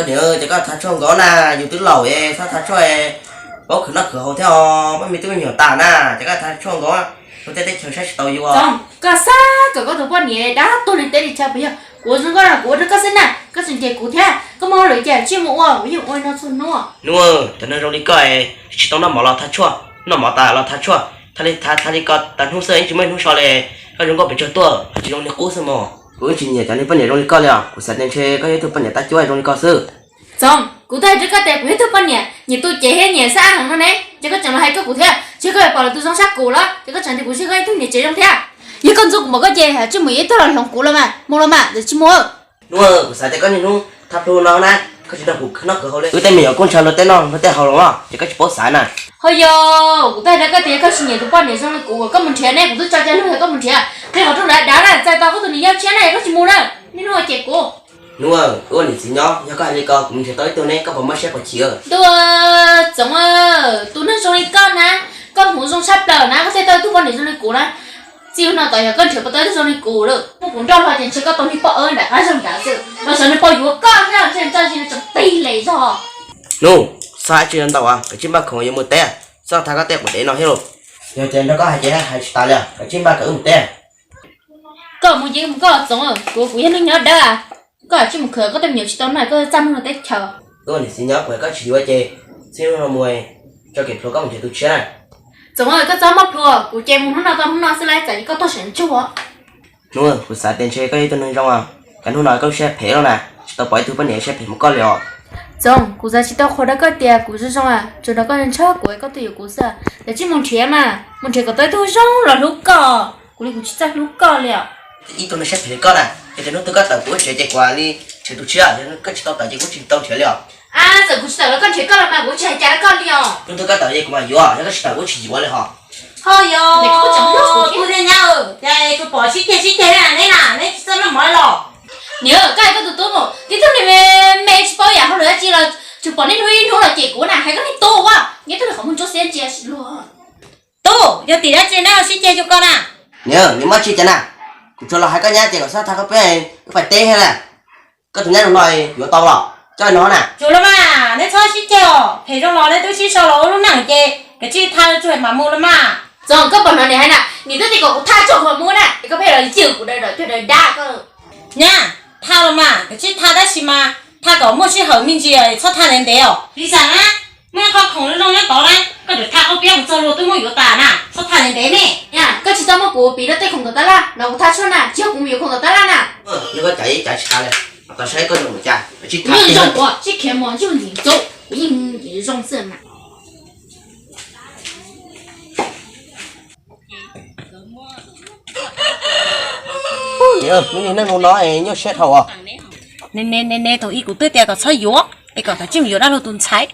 Niam, ces koj thas tshuaj nkaus na, yus twb laus es txhob thas tshuaj, paub khwv noj khwv haus thiab os, muaj me tub me nyuam tas na, ces koj thas tshuaj nkaus, luag tej teb chaws saib tsis taus yus. Txoov, koj xav kom koj tus poj niam dab tuag li teb li chaw puas yog? Kuv zoo nkauj los kuv ua rau koj xwb na, koj tseem cem kuv thiab, koj muaj hauj lwm cas tsis mus ua, kuv yeej ua no txhua hnub. Nus, cov neeg zoo li koj es tsis tau noj mov los thas tshuaj, noj mov tas los thas tshuaj, thas li thas, thas li ko tas hnub xwb yeej tsis muaj ib hnub so li. Koj zoo nkauj pes tsawg tuaj los tsis zoo li qub xwb mog. Kuv yeej tsis nyiam cov niag poj niam zoo li koj li os, kuv xav tias ntshe koj yog ib tug poj niam tab cuab zoo li koj xwb. Txoov, kuv twb hais rau koj tias kuv yog ib tug poj niam nyiam tu cev thiab nyiam xab ab heev no ne, ces koj tseem los hais koj kuv thiab, ces koj yuav pom lawv tus zoo sab kuv los ces koj tseem tias kuv tsis yog ib tug niam tsev zoo thiab. Yog koj ntxub kuv mas koj ces tsis mus, ib tug los hloov kuv los mas, mus los mas, tsis mus. Nus, kuv xav tias koj niaj hnub thab plhu no na, koj tsis nrog kuv khwv noj khwv haus li. Wb tej me nyuam kub ntshaw luag tej noj luag tej haus los ces koj tsis paub xav na. Ho yog kuv twb hais rau koj tias koj tsis nyiam tus poj niam zoo li kuv, koj mus nrhiav ne, kuv twb tso cai lug tias koj mus nrhiav, qhia qhov rooj dav dav na, txais tau koj tus niam yau tshiab na, koj tsis mus na, niaj hnub ua cem kuv. Nus, wb ua niam txiv nyob, yog koj hais li ko kuv mus nrhiav tau ib tug ne, koj puas mob siab puas chim? Ntuj, Txoov, tus neeg zoo li koj na, koj hmoov zoo tshaj plaws na, koj thiaj tau ib tug poj niam zoo li kuv na. Txij hnub no tod yog koj nrhiav puas tau ib tug zoo li kuv lawm, muab kuv nrauj hlo ces ntshe koj tau niag poj ab nram qab zog nrad xwb, los xyov niag poj yuav koj thiab, ntshe tsis tseem tig les zog. Nus, txhob hais tswj ntau, kav tsij npaj khoom yuav mus teb, txhob thas koj tej quav dev no thiab lauj. Yog tias nrog koj hais ces hais tsis tas li, kav tsij npaj kom wb mus teb. Koj mus ces mus koj, Txoov, kuv, kuv yog neeg nyob dawb, koj tsij mus khwv, koj tej me nyuam tsis tau noj koj txaj muag rau teb chaws. Wb ua niam txiv nyob, kuv hais koj tsis yuav ces txij hnub no mus tso kev plhuav koj mus nrhiav tus tshiab na. Txoov, koj txhob muab plhuav, kuv ces mus hnub no txog hnub no xwb, lawv txawm ces koj tuag saum ntsuag. Nus, kuv xav tias ntshe koj yog ib tug neeg zoo, kav hnub no koj lub siab phem lawm na, tsis tau pom ib tug poj niam siab phem mus koj li os. Txoov, kuv xav tsis tau qhuas rau koj tias kuv zoo zoo, tsuas nrog koj ntshaw kuv es koj tuaj yuav kuv xwb, kav tsij mus nrhiav mas, mus nrhiav kom tau ib tug zoo los hlub koj, kuv li kuv tsis txawj hlub koj li os. Ib tug neeg siab phem li koj na, yog tias hnub twg koj tawm kuv lub tsev ces kuv li nrhiav tus tshiab, yog koj tsis tau tawm ces kuv tsis tau nrhiav li os. Ab, txawm kuv tsis tawm los koj nrhiav koj los mas kuv tsis hais cas rau koj li os. Hnub twg koj tawm ces kuv mam yuav, yog koj tsis tawm kuv tsis yuav li hos. Ho yog, tus nyab, cas tsis pom sib ceg sib ceg ne, neb tsis txawj noj mov los? Niam, koj hais koj tus tub mus, tib tug niag me me tsis paub yam hauj lwm dab tsi los tsuas pom niaj hnub ib hnub los cem kuv na, hais koj niag tub ua, nyob tug li qhov muag ntsuab xiab ntsia luag. Tub, yog tim dab tsi neb sib ceg cuag ko na? Niam, neb muaj tsi cas na, kuv tsuas los hais koj nyab ces kom txhob thab koj peb, wb pais teb thiab na. Koj tus nyab zoo no yuav tau los coj no na. Tsuas los mas, neb txhob sib ceg os, phem zoo los neb twb sib sau los ua lub neej ces kav tsij thaj tsuag mam mus los mas. Txoov, koj puas hnov niam hais na, niam twb tias kom kuv thaj tsuag mam mus na, es koj pheej los ywj kuv daim daim cuag daim dab koj. Nyab, thaj los mas, kav tsij thaj tab sis mas thaj kom muaj sij hawm me ntsis, txhob thaj ntev ntev os. Li xav na, muaj ib qho khoom zoo zoo nyob tod na, koj tseem thaj qaub piab mus txog luag twb muab yuav tas na, txhob thaj ntev ntev ne. Nyab, koj tsis txhob muab kuv piv rau tej khoom tom tab laj los kuv thaj tsuag na, tsis yog kuv mus yuav khoom tom tab laj na. Yog koj cas ib cas tsis tas li, tau saib koj zoo ua cas, koj tsis thaj. Zoo ua sib khiav mus ntxim ntxub, kuv yeej zoo xwb mas. Niam, kuv niag neeg zoo no nyuaj siab dhau os. Ne ne ne, thaum ub kuv twb tias kom txhob yuav, es kom kav tsij mus yuav dab laug tus ntxhais.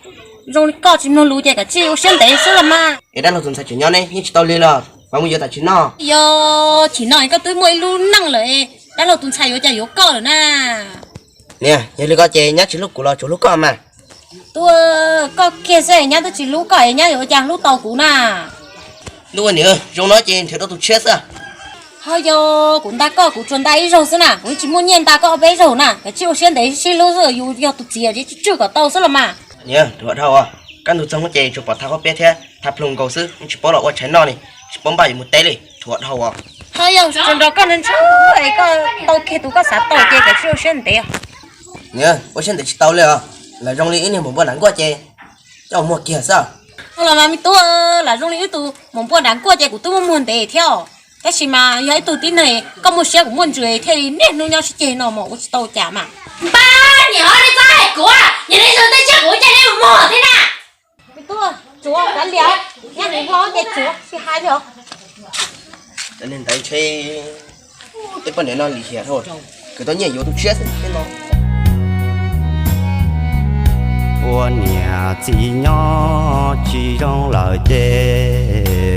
Zoo li koj tsis mloog lus ces kav tsij ua siab ntev xwb los mas. Es dab laug tus ntxhais tseem nyob ne, yeej tsis tau li los, mam mus yuav tam sim no. Yog tsim no koj twb muaj ib lub neej lawm, dab laug tus ntxhais yuav cas yuav koj lawm na. Niam, yog li ko ces nyab tsis hlub kuv los tsuas hlub koj mas. Tuaj, koj kiag xwb, nyab twb tsis hlub koj es nyab yuav ua cas hlub tau kuv na. Ntuj, niam, zoo no ces nrhiav tau tus tshiab xwb. Ho yog kuv nta koj, kuv tsuas nta ib zaug xwb na, kuv tsis muaj nyiaj nta koj ob peb zaug na, kav tsij ua siab ntev sib hlub xwb, yus yog tus txiv ces tswj kom tau xwb los mas. Niam, ruam dhau, kaj ntug txog hnub ces tsuas pom thaj qaub piab thiab thaj plhu nkaus xwb, tsis paub los ua tshais noj li, tsis paub npaj yuav mus teb li, ruam dhau. Ho yog tsuas nrog koj ntshaw es koj tau kiag tus koj xav tau ces kav tsij ua siab ntev. Niam, ua siab ntev tsis tau li os, lam zoo li ib niag maum npua nram nkuaj ces coj muag kiag xwb. Los mas me tub, lam zoo li ib tug maum npua nram nkuaj ces kuv twb muaj muag ntev thiab os. Tab sis mas yog ib tug tib neeg koj muaj siab kuv muaj ntsws thiaj li niaj hnub nyob sib ceg no mas ua tsis tau cas mas. Npab, niam, ho nej txhob hais kuv, yog nej zoo tej tsiaj kuv ua cas nej muag thiab na. Me tub, tsuav kav liam, nyab nws hlob ces tsuav tsis hais li os. Cov neeg ntawd ntshe tej poj niam no lim hiam dhau, kwv tau nyiaj yuav tus tshiab xwb thiab no. Ua niam txiv nyob tsis zoo lawm ces.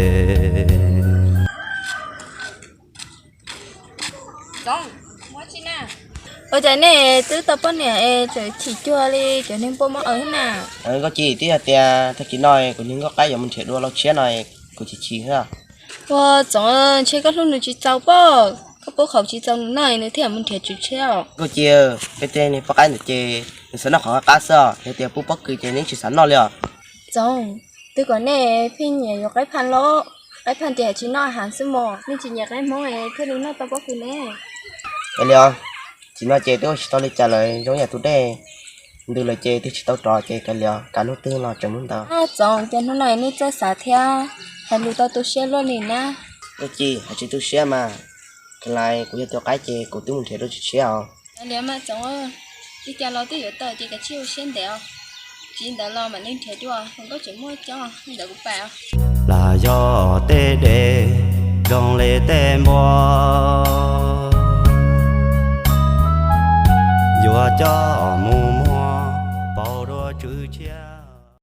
Ua cas nej twb tau poj niam es tseem chim cuag li cov neeg npua mab awv na? Koj Ci, twb yog tias tag kis no kuv niag nkauj qaib yuav mus nrhiav dua lau tshiab no, kuv chim chim xwb. Ua Txoov, ntshe koj hlub nws tsis txaus pob. Koj pub qhov tsis txaus nws noj nws thiaj mus nrhiav tsis tshiab os. Koj cia, koj tej niag poj qaib ntawd ces nws xav noj qhov qab qab xwb os, yog tias pub pob kws ces nws tsis xav noj li os. Txoov, twb kom nej pheej nyiam yuav qaib phaj los, qaib phaj ces tsis noj has xwb mos, nej tsis nyiam qaib hmoob thiaj li noj tau pob kws ne. Kav liam, tsis noj ces twb ua tsis tau li cas lawm, zoo yam tus dej ntws lawm ces twb tsis tau rov ces kav liam, kav hnub twg los tseem hnub ntawd. Txoov, cas hnub no nej txawj xav thiab hais lus tau tu siab luaj li na. Koj cia, hais tsis tu siab mas, kheev li kuv yog tus qaib ces kuv twb mus nrhiav dua tsis tshiab os. Kav liam mas Txoov, ua li cas los twb yuav tau ces kav tsij ua siab ntev os. Tsis li ntawd los mam li nrhiav dua, hluas nkauj tseem muaj coob li ntawd kuv pam. Lam yog tej dev zoo li tej npua, yuav coj mus